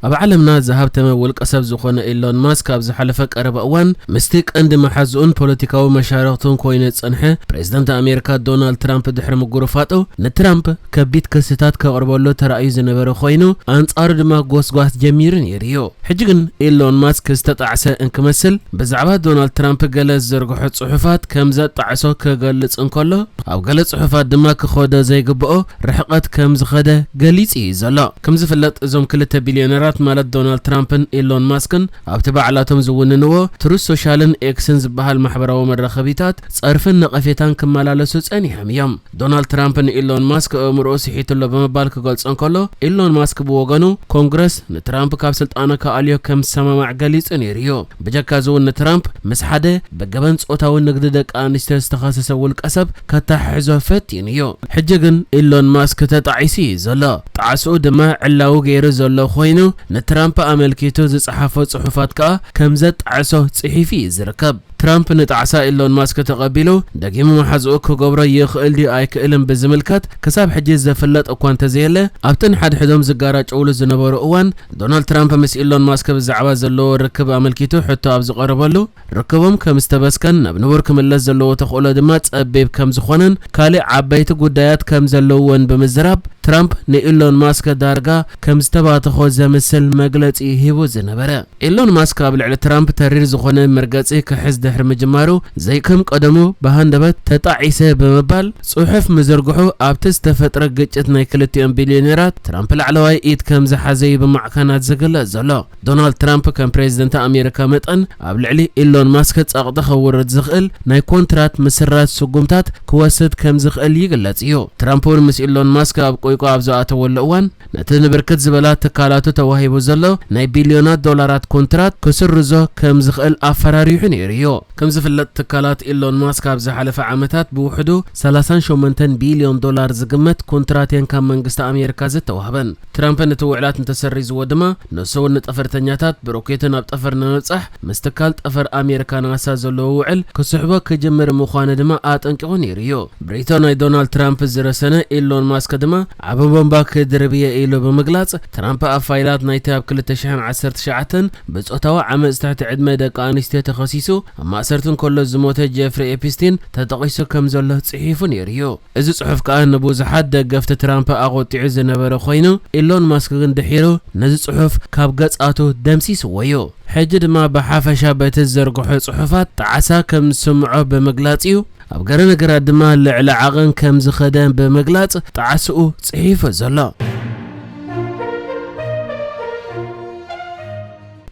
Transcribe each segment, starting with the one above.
ኣብ ዓለምና ዝሃብተመ ውልቀ ሰብ ዝኾነ ኤሎን ማስክ ኣብ ዝሓለፈ ቀረባ እዋን ምስቲ ቀንዲ መሓዝኡን ፖለቲካዊ መሻርኽቱን ኮይኑ ዝጸንሐ ፕሬዝደንት ኣሜሪካ ዶናልድ ትራምፕ ድሕሪ ምጉርፋጡ፣ ንትራምፕ ከቢድ ክስታት ከቕርበሉ ተራእዩ ዝነበረ ኮይኑ፣ ኣንጻሩ ድማ ጎስጓስ ጀሚሩ ነይሩ እዩ። ሕጂ ግን ኤሎን ማስክ ዝተጣዕሰ እንክመስል ብዛዕባ ዶናልድ ትራምፕ ገለ ዝዘርግሖ ጽሑፋት ከም ዘጣዕሶ ክገልጽ እንከሎ፣ ኣብ ገለ ጽሑፋት ድማ ክኸዶ ዘይግብኦ ርሕቐት ከም ዝኸደ ገሊጹ እዩ ዘሎ። ከም ዝፍለጥ፣ እዞም ክልተ ቢልዮነራት ማለት ዶናልድ ትራምፕን ኤሎን ማስክን ኣብቲ ባዕላቶም ዝውንንዎ ትሩዝ ሶሻልን ኤክስን ዝበሃል ማሕበራዊ መራኸቢታት ጸርፍን ነቐፌታን ክመላለሱ ጸኒሖም እዮም። ዶናልድ ትራምፕ ንኤሎን ማስክ ኣእምሮኡ ስሒቱ ኣሎ ብምባል ክገልጾ እንከሎ፣ ኤሎን ማስክ ብወገኑ ኮንግረስ ንትራምፕ ካብ ስልጣኑ ክኣልዮ ከም ዝሰማማዕ ገሊጹ ነይሩ እዩ። ብጀካ እዚ እውን ንትራምፕ ምስ ሓደ ብገበን ጾታዊ ንግዲ ደቂ ኣንስትዮ ዝተኸሰሰ ውልቀ ሰብ ከተሓሕዞ ፈቲኑ እዩ። ሕጂ ግን ኤሎን ማስክ ተጣዒሱ እዩ ዘሎ። ጣዕስኡ ድማ ዕላዊ ገይሩ ዘሎ ኮይኑ፣ ንትራምፕ ኣመልኪቱ ዝጸሓፎ ጽሑፋት ከኣ ከም ዘጣዕሶ ጽሒፉ እዩ ዝርከብ። ትራምፕ ንጣዕሳ ኤሎን ማስክ ተቐቢሉ ደጊሙ መሓዝኡ ክገብሮ ይኽእል ድዩ ኣይክእልን ብዝምልከት ክሳብ ሕጂ ዘፍለጥ እኳ እንተዘየለ፣ ኣብተን ሓድሕዶም ዝጋራጨውሉ ዝነበሩ እዋን ዶናልድ ትራምፕ ምስ ኤሎን ማስክ ብዛዕባ ዘለዎ ርክብ ኣመልኪቱ ሕቶ ኣብ ዝቐረበሉ፣ ርክቦም ከም ዝተበስከን ናብ ንቡር ክምለስ ዘለዎ ተኽእሎ ድማ ጸቢብ ከም ዝኾነን ካልእ ዓበይቲ ጉዳያት ከም ዘለውዎን ብምዝራብ፣ ትራምፕ ንኤሎን ማስክ ዳርጋ ከም ዝተባተኾ ዘምስል መግለጺ ሂቡ ዝነበረ። ኤሎን ማስክ ኣብ ልዕሊ ትራምፕ ተሪር ዝኾነ መርገጺ ክሕዝ ድሕሪ ምጅማሩ፣ ዘይከም ቀደሙ ብሃንደበት ተጣዒሰ ብምባል ጽሑፍ ምዝርግሑ ኣብቲ ዝተፈጥረ ግጭት ናይ ክልቲኦም ቢልዮነራት ትራምፕ ላዕለዋይ ኢድ ከም ዝሓዘ እዩ ብማዕከናት ዝግለጽ ዘሎ። ዶናልድ ትራምፕ ከም ፕሬዝደንት ኣሜሪካ መጠን ኣብ ልዕሊ ኤሎን ማስክ ጸቕጢ ከውርድ ዝኽእል ናይ ኮንትራት ምስራት ስጉምታት ክወስድ ከም ዝኽእል ይግለጽ እዩ። ትራምፕ እውን ምስ ኤሎን ማስክ ኣብ ቁይቋ ኣብ ዝኣተወሉ እዋን፣ ነቲ ንብርክት ዝበላ ትካላቱ ተዋሂቡ ዘሎ ናይ ቢልዮናት ዶላራት ኮንትራት ክስርዞ ከም ዝኽእል ኣፈራሪሑ ነይሩ እዩ። ከም ዝፍለጥ፣ ትካላት ኤሎን ማስክ ኣብ ዝሓለፈ ዓመታት ብውሕዱ ሰላሳን ሸሞንተን ቢልዮን ዶላር ዝግመት ኮንትራት እየን ካብ መንግስቲ ኣሜሪካ ዝተዋህበን። ትራምፕ ነቲ ውዕላት እንተሰሪዝዎ ድማ፣ ንሱ እውን ንጠፈርተኛታት ብሮኬት ናብ ጠፈር ንምብጻሕ ምስ ትካል ጠፈር ኣሜሪካ ናሳ ዘለዎ ውዕል ክስሕቦ ክጅምር ምዃኑ ድማ ኣጠንቂቑ ነይሩ እዩ። ብሪቶ ናይ ዶናልድ ትራምፕ ዝረሰነ ኤሎን ማስክ ድማ፣ ዓቢ ቦምባ ክድርብየ ኢሉ ብምግላጽ፣ ትራምፕ ኣብ ፋይላት ናይቲ ኣብ ክልተ ሽሕን ዓሰርተ ትሽዓተን ብጾታዊ ዓመጽ ትሕቲ ዕድመ ደቂ ኣንስትዮ ተኸሲሱ ኣብ ማእሰርቲ እንከሎ ዝሞተ ጀፍሪ ኤፕስቲን ተጠቒሱ ከም ዘሎ ጽሒፉ ነይሩ እዩ። እዚ ጽሑፍ ከኣ ንብዙሓት ደገፍቲ ትራምፕ ኣቖጢዑ ዝነበረ ኮይኑ፣ ኤሎን ማስክ ግን ድሒሩ ነዚ ጽሑፍ ካብ ገጻቱ ደምሲስዎ እዩ። ሕጂ ድማ ብሓፈሻ በቲ ዝዘርግሖ ጽሑፋት ጣዕሳ ከም ዝስምዖ ብምግላጽ እዩ። ኣብ ገለ ነገራት ድማ ልዕሊ ዓቐን ከም ዝኸደ ብምግላጽ ጣዕስኡ ጽሒፉ ዘሎ።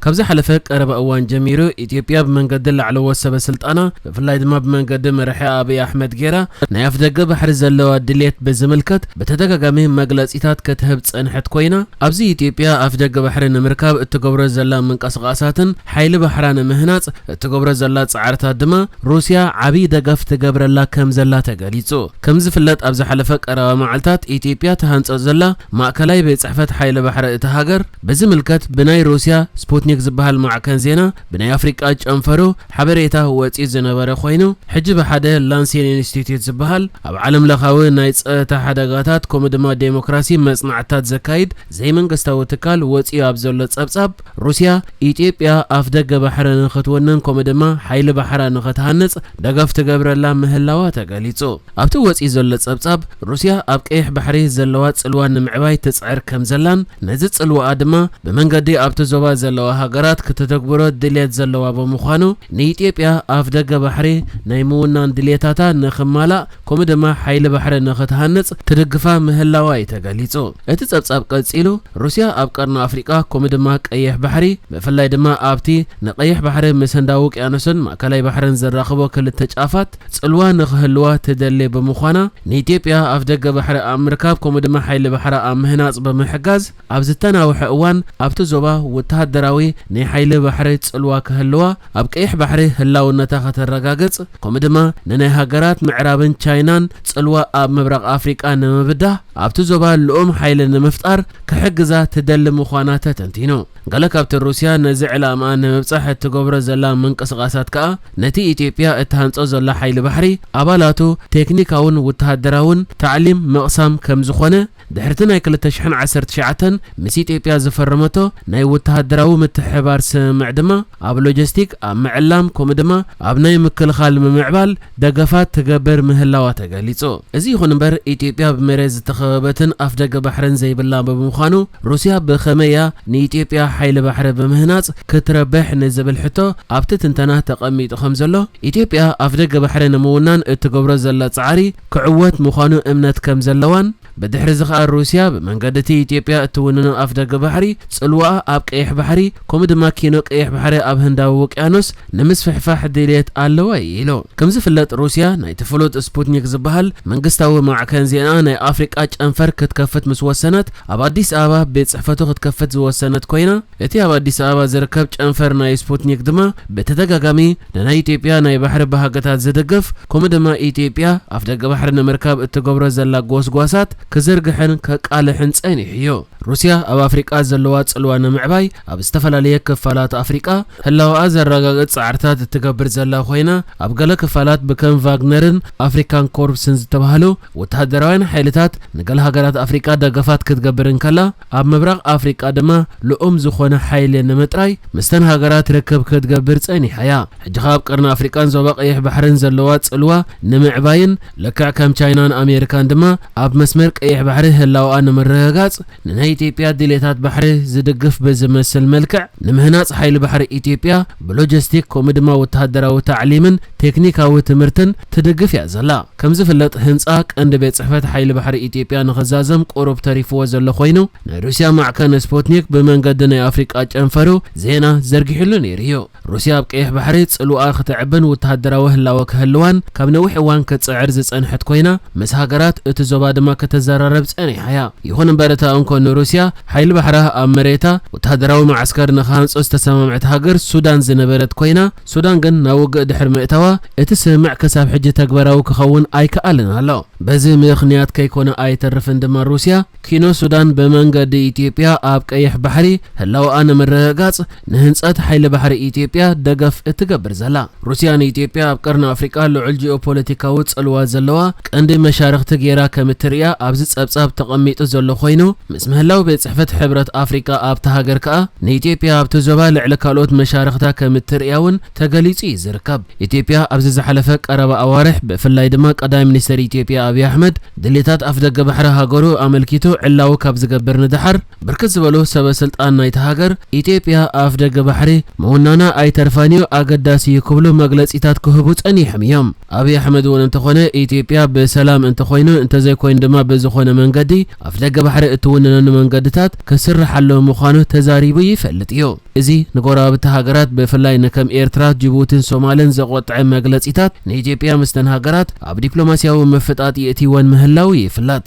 ካብ ዝሓለፈ ቀረባ እዋን ጀሚሩ፣ ኢትዮጵያ ብመንገዲ ላዕለዎት ሰበ ስልጣና፣ ብፍላይ ድማ ብመንገዲ መራሒ ኣብይ ኣሕመድ ጌራ፣ ናይ ኣፍደገ ባሕሪ ዘለዋ ድሌት ብዝምልከት ብተደጋጋሚ መግለጺታት ክትህብ ጸንሐት ኮይና፣ ኣብዚ ኢትዮጵያ ኣፍደገ ባሕሪ ንምርካብ እትገብሮ ዘላ ምንቅስቓሳትን ሓይሊ ባሕራ ንምህናጽ እትገብሮ ዘላ ጻዕርታት ድማ፣ ሩስያ ዓቢ ደገፍ ትገብረላ ከም ዘላ ተገሊጹ። ከም ዝፍለጥ፣ ኣብ ዝሓለፈ ቀረባ መዓልታት ኢትዮጵያ ትሃንጾ ዘላ ማእከላይ ቤት ጽሕፈት ሓይሊ ባሕሪ እታ ሃገር፣ ብዝምልከት ብናይ ሩስያ ስፑትኒክ ዝበሃል ማዕከን ዜና ብናይ ኣፍሪቃ ጨንፈሩ ሓበሬታ ወጺኡ ዝነበረ ኮይኑ፣ ሕጂ ብሓደ ላንሴን ኢንስቲትዩት ዝበሃል ኣብ ዓለም ለኻዊ ናይ ጸጥታ ሓደጋታት ከምኡ ድማ ዴሞክራሲ መጽናዕትታት ዘካይድ ዘይመንግስታዊ ትካል ወጺኡ ኣብ ዘሎ ጸብጻብ፣ ሩስያ ኢትዮጵያ ኣፍደገ ባሕሪ ንኽትውንን ከምኡ ድማ ሓይሊ ባሕራ ንኽትሃንጽ ደገፍ ትገብረላ ምህላዋ ተገሊጹ። ኣብቲ ወጺኡ ዘሎ ጸብጻብ፣ ሩስያ ኣብ ቀይሕ ባሕሪ ዘለዋ ጽልዋ ንምዕባይ ትጽዕር ከም ዘላን፣ ነዚ ጽልዋኣ ድማ ብመንገዲ ኣብቲ ዞባ ዘለዋ ሃገራት ክተተግብሮ ድልየት ዘለዋ ብምዃኑ፣ ንኢትዮጵያ ኣፍደገ ባሕሪ ናይ ምውናን ድልየታታ ንኽማላእ፣ ከምኡ ድማ ሓይሊ ባሕሪ ንኽትሃንጽ ትድግፋ ምህላዋ እዩ ተገሊጹ። እቲ ጸብጻብ ቀጺሉ፣ ሩስያ ኣብ ቀርኒ ኣፍሪቃ፣ ከምኡ ድማ ቀይሕ ባሕሪ፣ ብፍላይ ድማ ኣብቲ ንቀይሕ ባሕሪ ምስ ህንዳዊ ውቅያኖስን ማእከላይ ባሕርን ዘራኽቦ ክልተ ጫፋት ጽልዋ ንኽህልዋ ትደሊ ብምዃና፣ ንኢትዮጵያ ኣፍደገ ባሕሪ ኣብ ምርካብ፣ ከምኡ ድማ ሓይሊ ባሕራ ኣብ ምህናጽ ብምሕጋዝ፣ ኣብ ዝተናውሐ እዋን ኣብቲ ዞባ ወተሃደራዊ ናይ ሓይሊ ባሕሪ ጽልዋ ክህልዋ፣ ኣብ ቀይሕ ባሕሪ ህላውነታ ከተረጋግጽ፣ ከምኡ ድማ ንናይ ሃገራት ምዕራብን ቻይናን ጽልዋ ኣብ ምብራቕ ኣፍሪቃ ንምብዳህ ኣብቲ ዞባ ልኡም ሓይሊ ንምፍጣር ክሕግዛ ትደሊ ምዃና ተተንቲኑ። ገለ ካብቲ ሩስያ ነዚ ዕላማ ንምብጻሕ እትገብሮ ዘላ ምንቅስቓሳት ከኣ ነቲ ኢትዮጵያ እትሃንጾ ዘላ ሓይሊ ባሕሪ ኣባላቱ ቴክኒካውን ወተሃደራውን ታዕሊም ምቕሳም ከም ዝኾነ ድሕርቲ ናይ ክልተ ሽሕን ዓሰርተ ትሽዓተን ምስ ኢትዮጵያ ዝፈረመቶ ናይ ወተሃደራዊ ምትሕብባር ስምምዕ ድማ ኣብ ሎጂስቲክ፣ ኣብ ምዕላም፣ ከምኡ ድማ ኣብ ናይ ምክልኻል ምምዕባል ደገፋት ትገብር ምህላዋ ተገሊጹ። እዚ ይኹን እምበር፣ ኢትዮጵያ ብመሬት ዝተኸበበትን ኣፍደገ ባሕርን ዘይብላ ብምዃኑ፣ ሩስያ ብኸመይ እያ ንኢትዮጵያ ሓይሊ ባሕሪ ብምህናጽ ክትረብሕ ንዝብል ሕቶ ኣብቲ ትንተና ተቐሚጡ ከም ዘሎ፣ ኢትዮጵያ ኣፍደገ ባሕሪ ንምውናን እትገብሮ ዘላ ጻዕሪ ክዕወት ምዃኑ እምነት ከም ዘለዋን፣ ብድሕሪ እዚ ኸኣ ሩስያ ብመንገዲ እቲ ኢትዮጵያ እትውንኖ ኣፍደገ ባሕሪ ጽልዋኣ ኣብ ቀይሕ ባሕሪ ከምኡ ድማ ኪኖ ቀይሕ ባሕሪ ኣብ ህንዳዊ ውቅያኖስ ንምስፍሕፋሕ ድልየት ኣለዋ ኢሉ። ከም ዝፍለጥ ሩስያ ናይቲ ፍሉጥ ስፑትኒክ ዝበሃል መንግስታዊ ማዕከን ዜና ናይ ኣፍሪቃ ጨንፈር ክትከፍት ምስ ወሰነት ኣብ ኣዲስ ኣበባ ቤት ጽሕፈቱ ክትከፍት ዝወሰነት ኮይና እቲ ኣብ ኣዲስ ኣበባ ዝርከብ ጨንፈር ናይ ስፑትኒክ ድማ ብተደጋጋሚ ንናይ ኢትዮጵያ ናይ ባሕሪ ባህግታት ዝድግፍ ከምኡ ድማ ኢትዮጵያ ኣፍደገ ባሕሪ ንምርካብ እትገብሮ ዘላ ጎስጓሳት ክዝርግሕን ከቃልሕን ጸኒሑ እዩ። ሩስያ ኣብ ኣፍሪቃ ዘለዋ ጽልዋ ንምዕባይ ኣብ ዝተፈላለየ ክፋላት ኣፍሪቃ ህላወኣ ዘረጋግጽ ጻዕርታት እትገብር ዘላ ኮይና ኣብ ገለ ክፋላት ብከም ቫግነርን ኣፍሪካን ኮርፕስን ዝተባህሉ ወተሃደራውያን ሓይልታት ንገለ ሃገራት ኣፍሪቃ ደገፋት ክትገብር እንከላ ኣብ ምብራቕ ኣፍሪቃ ድማ ልኡም ዝኾነ ሓይሊ ንምጥራይ ምስተን ሃገራት ርክብ ክትገብር ጸኒሓ እያ። ሕጂ ኸኣ ኣብ ቀርኒ ኣፍሪቃን ዞባ ቀይሕ ባሕርን ዘለዋ ጽልዋ ንምዕባይን ልክዕ ከም ቻይናን ኣሜሪካን ድማ ኣብ መስመር ቀይሕ ባሕሪ ህላወኣ ንምርግጋጽ ንናይ ኢትዮጵያ ድሌታት ባሕሪ ዝድግፍ ብዝመስል መልክዕ ንምህናጽ ሓይሊ ባሕሪ ኢትዮጵያ ብሎጂስቲክ ከምኡ ድማ ወተሃደራዊ ታዕሊምን ቴክኒካዊ ትምህርትን ትድግፍ እያ ዘላ። ከም ዝፍለጥ ህንጻ ቀንዲ ቤት ጽሕፈት ሓይሊ ባሕሪ ኢትዮጵያ ንኽዛዘም ቁሩብ ተሪፍዎ ዘሎ ኮይኑ ናይ ሩስያ ማዕከን ስፑትኒክ ብመንገዲ ናይ ኣፍሪቃ ጨንፈሩ ዜና ዘርጊሕሉ ነይሩ እዩ። ሩስያ ኣብ ቀይሕ ባሕሪ ጽልዋ ክተዕብን ወተሃደራዊ ህላወ ክህልዋን ካብ ነዊሕ እዋን ክትጽዕር ዝጸንሐት ኮይና ምስ ሃገራት እቲ ዞባ ድማ ከተዘራረብ ጸኒሓ እያ። ይኹን እምበር እታ እንኮ ንሩስያ ሓይሊ ባሕራ ኣብ መሬታ ወተሃደራዊ መዓስከር ንክሃንጾ ዝተሰማምዐት ሃገር ሱዳን ዝነበረት ኮይና ሱዳን ግን ናብ ውግእ ድሕሪ ምእታዋ እቲ ስምምዕ ክሳብ ሕጂ ተግባራዊ ክኸውን ኣይከኣልን ኣሎ። በዚ ምኽንያት ከይኮነ ኣይተርፍን ድማ ሩስያ ኪኖ ሱዳን ብመንገዲ ኢትዮጵያ ኣብ ቀይሕ ባሕሪ ህላወኣ ንምርግጋጽ ንህንጸት ሓይሊ ባሕሪ ኢትዮጵያ ደገፍ እትገብር ዘላ። ሩስያ ንኢትዮጵያ ኣብ ቀርኒ ኣፍሪቃ ልዑል ጂኦፖለቲካዊ ጽልዋ ዘለዋ ቀንዲ መሻርኽቲ ጌራ ከም እትርእያ ኣብዚ ጸብጻብ ተቐሚጡ ዘሎ ኮይኑ ምስ ምህላው ቤት ጽሕፈት ሕብረት ኣፍሪቃ ኣብታ ሃገር ከኣ ንኢትዮጵያ ኣብቲ ዞባ ልዕሊ ካልኦት መሻርኽታ ከም እትርእያ እውን ተገሊጹ እዩ ዝርከብ። ኢትዮጵያ ኣብዚ ዝሓለፈ ቀረባ ኣዋርሕ ብፍላይ ድማ ቀዳማይ ሚኒስተር ኢትዮጵያ ኣብይ ኣሕመድ ድሌታት ኣፍደገ ባሕሪ ሃገሩ ኣመልኪቱ ዕላዊ ካብ ዝገብር ንደሓር ብርክት ዝበሉ ሰበ ስልጣን ናይቲ ሃገር ኢትዮጵያ ኣፍደገ ባሕሪ ምውናና ኣይተርፋን እዩ ኣገዳሲ እዩ ክብሉ መግለጺታት ክህቡ ጸኒሖም እዮም። ኣብይ ኣሕመድ እውን እንተኾነ ኢትዮጵያ ብሰላም እንተኾይኑ እንተዘይኮይኑ ድማ ብዝኾነ መንገዲ ኣፍደገ ባሕሪ እትውንነሉ መንገድታት ክስርሓሉ ምዃኑ ተዛሪቡ ይፈልጥ እዩ። እዚ ንጎረባብቲ ሃገራት ብፍላይ ንከም ኤርትራ፣ ጅቡቲን ሶማልን ዘቖጥዐ መግለጺታት ንኢትዮጵያ ምስተን ሃገራት ኣብ ዲፕሎማስያዊ ምፍጣጥ የእትይወን ምህላው ይፍለጥ።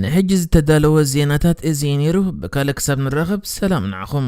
ንሕጂ ዝተዳለወ ዜናታት እዚ እዩ ነይሩ። ብካልእ ክሳብ ንራኸብ ሰላም ንዓኹም።